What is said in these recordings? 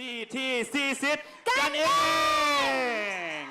ດີ ທີ ສີ່ສິບ ກັນເອງ.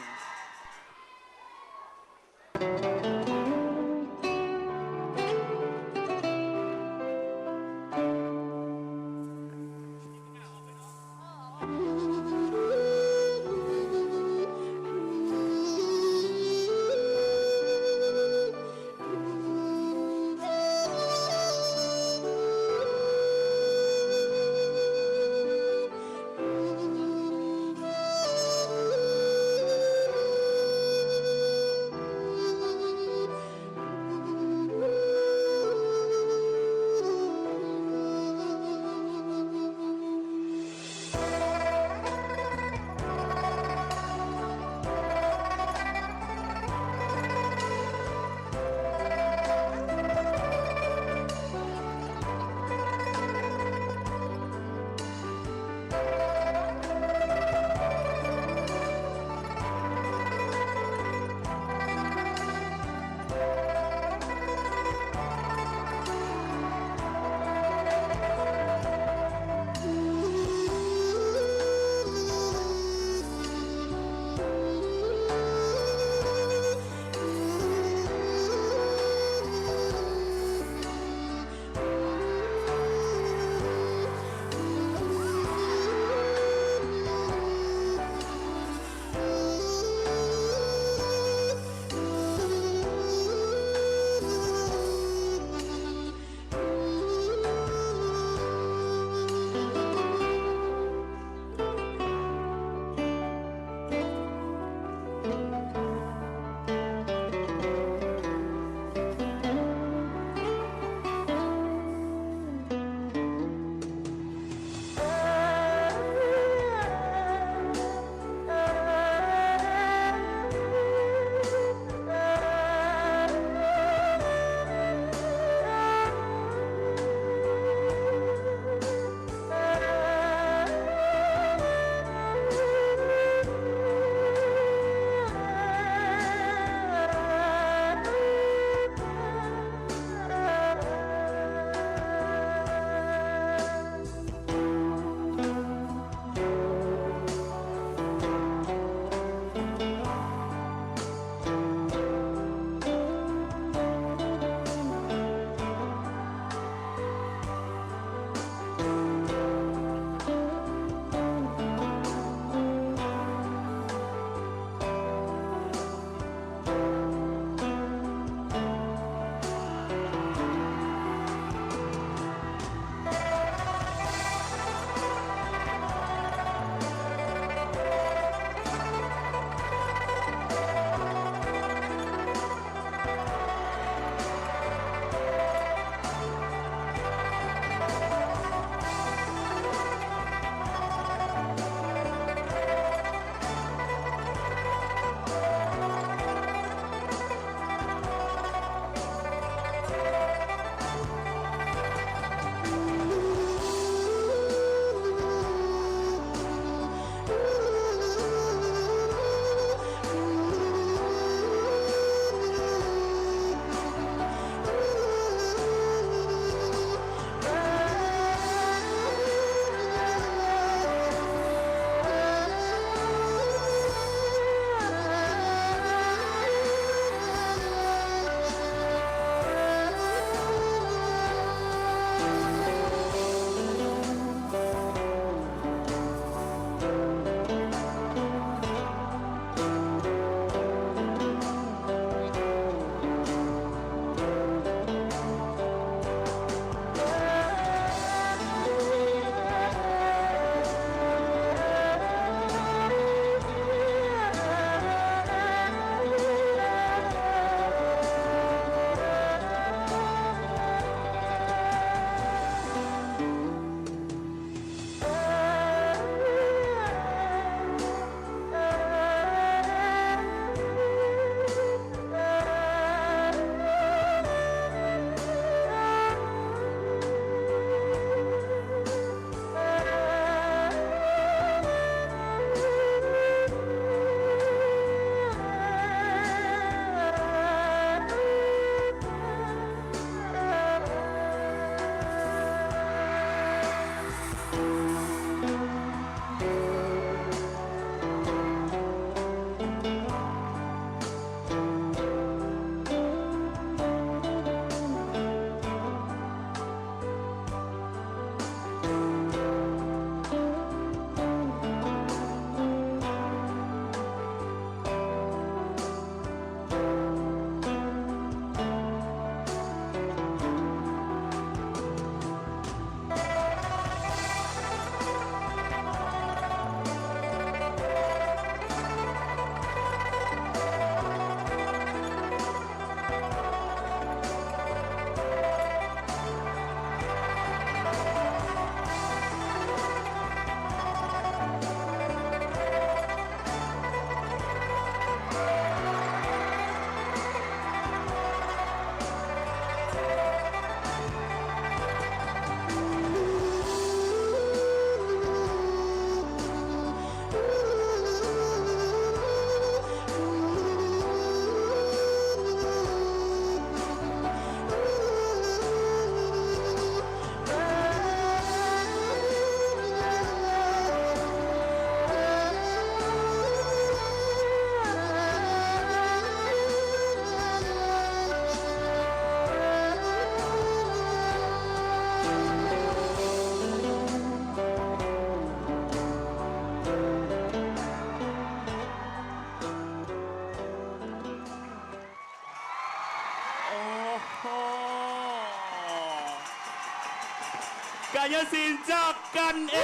ຍະສິນຈາກກັນເອ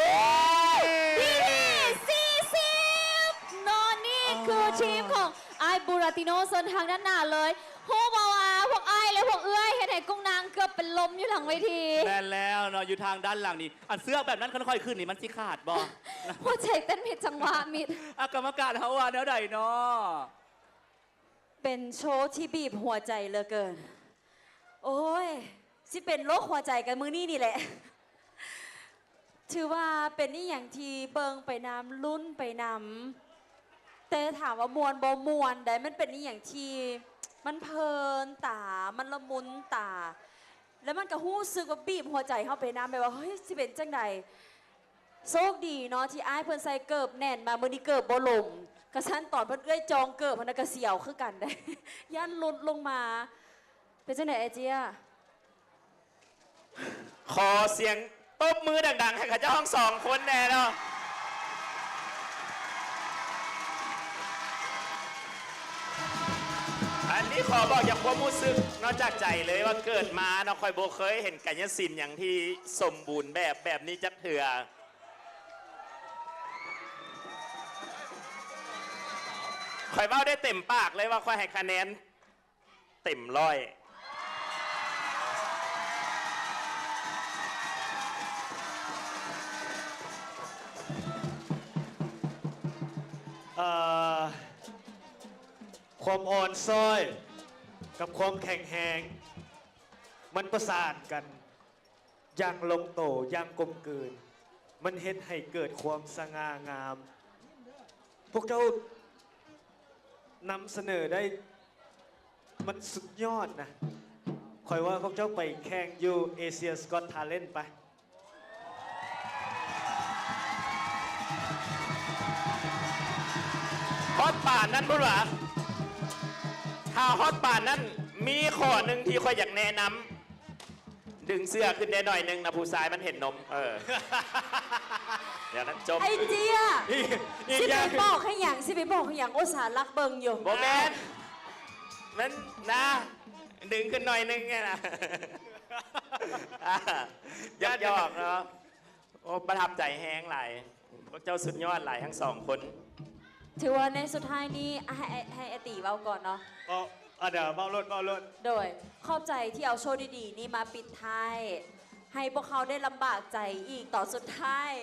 ງ ທີສີ່ສິບເນາະ ນີ້ຄືທີມຂອງອ້າຍບູຣາຕິໂນ ສ່ວນທາງດ້ານໜ້າເລີຍ ຮູ້ບໍ່ວ່າພວກອ້າຍ ແລະ ພວກເອື້ອຍເຮັດໃຫ້ກຸ້ງນາງເກືອບເປັນລົມຢູ່ຫຼັງເວທີ. ແມ່ນແລ້ວເນາະ ຢູ່ທາງດ້ານຫຼັງນີ້ ອັນເຊືອກແບບນັ້ນຄັນຂ້ອຍຂຶ້ນນີ້ມັນຊິຂາດບໍ່? ຫົວໃຈເຕັ້ນຜິດຈັງຫວະມິດ. ອາ ກຳມະການເຮົາວ່າແນວໃດເນາະ? ເປັນໂຊທີ່ບີບຫົວໃຈເຫຼືອເກີນ. ໂອ້ຍ ຊິເປັນໂລກຫົວໃຈກັນມື້ນີ້ນີ້ແຫຼະ. ຖືວ່າເປັນອີ່ຫຍັງທີ່ເບິ່ງໄປນຳ ລຸ້ນໄປນຳ ແຕ່ຖາມວ່າມ່ວນບໍ່? ມ່ວນໃດ໋. ມັນເປັນອີ່ຫຍັງທີ່ມັນເພີນຕາ ມັນລະມຸນຕາ ແລ້ວມັນກໍຮູ້ສຶກວ່າບີບຫົວໃຈເຮົາໄປນຳ ແບບວ່າ ເຮີ້ຍ ຊິເປັນຈັ່ງໃດ? ໂຊກດີເນາະທີ່ອ້າຍເພິ່ນໃສ່ເກີບແໜ້ນມາ ມື້ນີ້ເກີບບໍ່ລົ້ມ. ກະຊັ້ນຕອນເພິ່ນເອື້ອຍຈອງເກີບຫັ້ນນະ ກະສຽວຄືກັນເດ້ ຢ້ານຫຼຸດລົງມາ. ເປັນຈັ່ງໃດອ້າຍເຈ້ຍ? ຂໍສຽງຕົບມືດັງໆ ໃຫ້ເຂົາເຈົ້າທັງສອງຄົນແດ່ເນາະ. ອັນນີ້ຂໍບອກຈາກຄວາມຮູ້ສຶກເນາະ ຈາກໃຈເລີຍວ່າເກີດມາເນາະ ຂ້ອຍບໍ່ເຄີຍເຫັນກາຍະສິນຫຍັງທີ່ສົມບູນແບບ ແບບນີ້ຈັກເທື່ອ. ຂ້ອຍເວົ້າໄດ້ເຕັມປາກເລີຍວ່າຂ້ອຍໃຫ້ຄະແນນເຕັມຮ້ອຍ. ເອີ ຄວາມອ່ອນຊ້ອຍກັບຄວາມແຂງແຮງ ມັນປະສານກັນ ຢ່າງລົງໂຕ ຢ່າງກົມກືນ ມັນເຮັດໃຫ້ເກີດຄວາມສະຫງ່າງາມ. ພວກເຈົ້ານຳສະເໜີໄດ້ ມັນສຸດຍອດນະ. ຂ້ອຍວ່າພວກເຈົ້າໄປແຂ່ງຢູ່ Asia's Got Talent ໄປ. ຮອດປານນັ້ນພຸ້ນຫວາ? ຖ້າຮອດປານນັ້ນ ມີຂໍ້ໜຶ່ງທີ່ຂ້ອຍຢາກແນະນຳ. ດຶງເສື້ອຂຶ້ນໄດ້ໜ້ອຍໜຶ່ງນະ ຜູ້ຊາຍມັນເຫັນນົມ. ເອີ ດຽວນັ້ນຈົບ. ໄອ້ເຈ້ຍ ອີກ ອີກ ຊິໄປບອກໃຫ້ຫຍັງ? ຊິໄປບອກໃຫ້ຫຍັງ? ອຸດສ່າລັກເບິ່ງຢູ່. ບໍ່ແມ່ນ ມັນນະ ດຶງຂຶ້ນໜ້ອຍໜຶ່ງນີ້ນະ. ຢອກໆເນາະ. ໂອ້ ປະທັບໃຈແຮງຫຼາຍ ພວກເຈົ້າສຸດຍອດຫຼາຍທັງສອງຄົນ. ຖືວ່າໃນສຸດທ້າຍນີ້ ໃຫ້ ໃຫ້ອາຕີເວົ້າກ່ອນເນາະ. ເວົ້າ ອາ ດຽວເວົ້າໂລດ ເວົ້າໂລດ. ໂດຍ ຂອບໃຈທີ່ເອົາໂຊດີໆນີ້ມາປິດທ້າຍ ໃຫ້ພວກເຮົາໄດ້ລຳບາກໃຈອີກຕອນສຸດທ້າຍ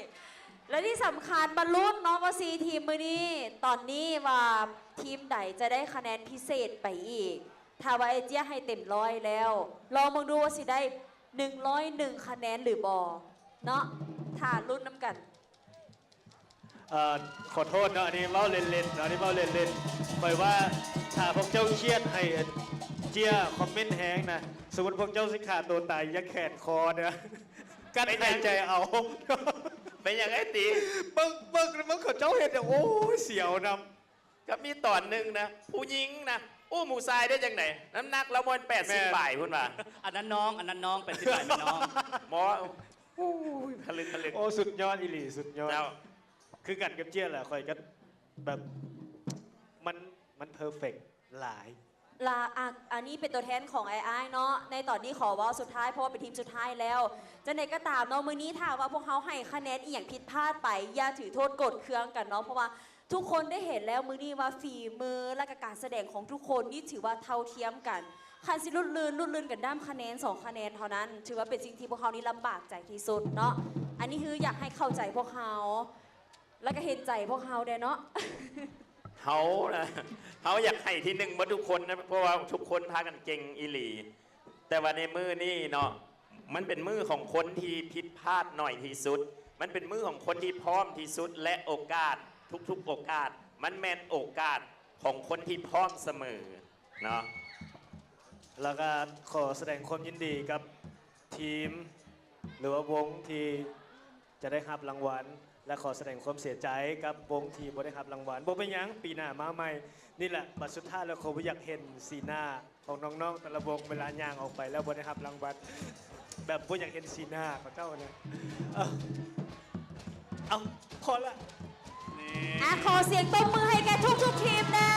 ແລະ ທີ່ສຳຄັນມາລຸ້ນເນາະວ່າສີ່ທີມມື້ນີ້ ຕອນນີ້ວ່າທີມໃດຈະໄດ້ຄະແນນພິເສດໄປອີກ. ຖ້າວ່າເອເຈຍໃຫ້ເຕັມຮ້ອຍແລ້ວ ລອງເບິ່ງດູວ່າຊິໄດ້ໜຶ່ງຮ້ອຍໜຶ່ງຄະແນນຫຼືບໍ່ເນາະ ຖ້າລຸ້ນນຳກັນ. ເອີ ຂໍໂທດເນາະ ອັນນີ້ເວົ້າເລ່ນໆເນາະ ອັນນີ້ເວົ້າເລ່ນໆ. ຂ້ອຍວ່າຖ້າພວກເຈົ້າຄຽດໃຫ້ເຈ້ຍຄອມເມັນແຮງນະ ສົມມຸດພວກເຈົ້າຊິຂ້າໂຕຕາຍ ຢ່າແຂນຄໍເດີ ກັ້ນຫາຍໃຈເອົາ. ເປັນຫຍັງໄອ້ຕີ? ເບິ່ງ ເບິ່ງ ເບິ່ງເຂົາເຈົ້າເຮັດ ໂອ້ຍ ສຽວນຳ. ກໍມີຕອນໜຶ່ງນະ ຜູ້ຍິງນະ ໂອ້ ໝູຊາຍໄດ້ຈັ່ງໃດ? ນ້ຳໜັກລາວບໍ່ແມ່ນແປດສິບປາຍພຸ້ນຫວາ? ອັນນັ້ນນ້ອງ ອັນນັ້ນນ້ອງ ແປດສິບປາຍແມ່ນນ້ອງ. ໝໍ ໂອ້ຍ ທະລຶກ ທະລຶກ. ໂອ້ ສຸດຍອດອີ່ຫຼີ ສຸດຍອດ. ເຈົ້າ ຄືກັນກັບເຈ້ຍແຫຼະ ຂ້ອຍກໍແບບ ມັນ ມັນເພີເຟັກຫຼາຍ. ລະ ອາ ອັນນີ້ເປັນຕົວແທນຂອງອ້າຍໆເນາະ ໃນຕອນນີ້ຂໍເວົ້າສຸດທ້າຍ ເພາະວ່າເປັນທີມສຸດທ້າຍແລ້ວ. ຈັ່ງໃດກໍຕາມເນາະ ມື້ນີ້ຖ້າວ່າພວກເຮົາໃຫ້ຄະແນນອີ່ຫຍັງຜິດພາດໄປ ຢ່າຖືໂທດໂກດເຄືອງກັນເນາະ ເພາະວ່າ ທຸກຄົນໄດ້ເຫັນແລ້ວມື້ນີ້ວ່າຝີມື ແລະ ກະການສະແດງຂອງທຸກຄົນນີ້ຖືວ່າເທົ່າທຽມກັນ. ຄັນຊິຫຼຸດລື່ນ ຫຼຸດລື່ນກັນດ້າມຄະແນນ ສອງຄະແນນເທົ່ານັ້ນ ຖືວ່າເປັນສິ່ງທີ່ພວກເຮົານີ້ລຳບາກໃຈທີ່ສຸດເນາະ. ອັນນີ້ຄືຢາກໃຫ້ເຂົ້າໃຈພວກເຮົາ ແລະ ກະເຫັນໃຈພວກເຮົາແດ່ເນາະ. ເຮົານະ ເຮົາຢາກໃຫ້ທີໜຶ່ງໝົດທຸກຄົນນະ ເພາະວ່າທຸກຄົນພາກັນເກັ່ງອີ່ຫຼີ. ແຕ່ວ່າໃນມື້ນີ້ເນາະ ມັນເປັນມື້ຂອງຄົນທີ່ຜິດພາດໜ້ອຍທີ່ສຸດ ມັນເປັນມື້ຂອງຄົນທີ່ພ້ອມທີ່ສຸດ ແລະ ໂອກາດ ທຸກໆໂອກາດ ມັນແມ່ນໂອກາດຂອງຄົນທີ່ພ້ອມສະເໝີເນາະ. ແລ້ວກໍຂໍສະແດງຄວາມຍິນດີກັບທີມ ຫຼືວ່າວົງທີ່ ຈະໄດ້ຮັບລາງວັນ ແລະ ຂໍສະແດງຄວາມເສຍໃຈກັບວົງທີ່ບໍ່ໄດ້ຮັບລາງວັນ. ບໍ່ເປັນຫຍັງ ປີໜ້າມາໃໝ່. ນີ້ແຫຼະ ບັດສຸດທ້າຍແລ້ວ ຂ້ອຍບໍ່ຢາກເຫັນສີໜ້າຂອງນ້ອງໆແຕ່ລະວົງ ເວລາຍ່າງອອກໄປແລ້ວບໍ່ໄດ້ຮັບລາງວັນ ແບບບໍ່ຢາກເຫັນສີໜ້າເຂົາເຈົ້ານະ. ເອົາ ເອົາ ພໍລະ. ອ່ະ ຂໍສຽງຕົບມືໃຫ້ແກ່ທຸກໆທີມແດ່.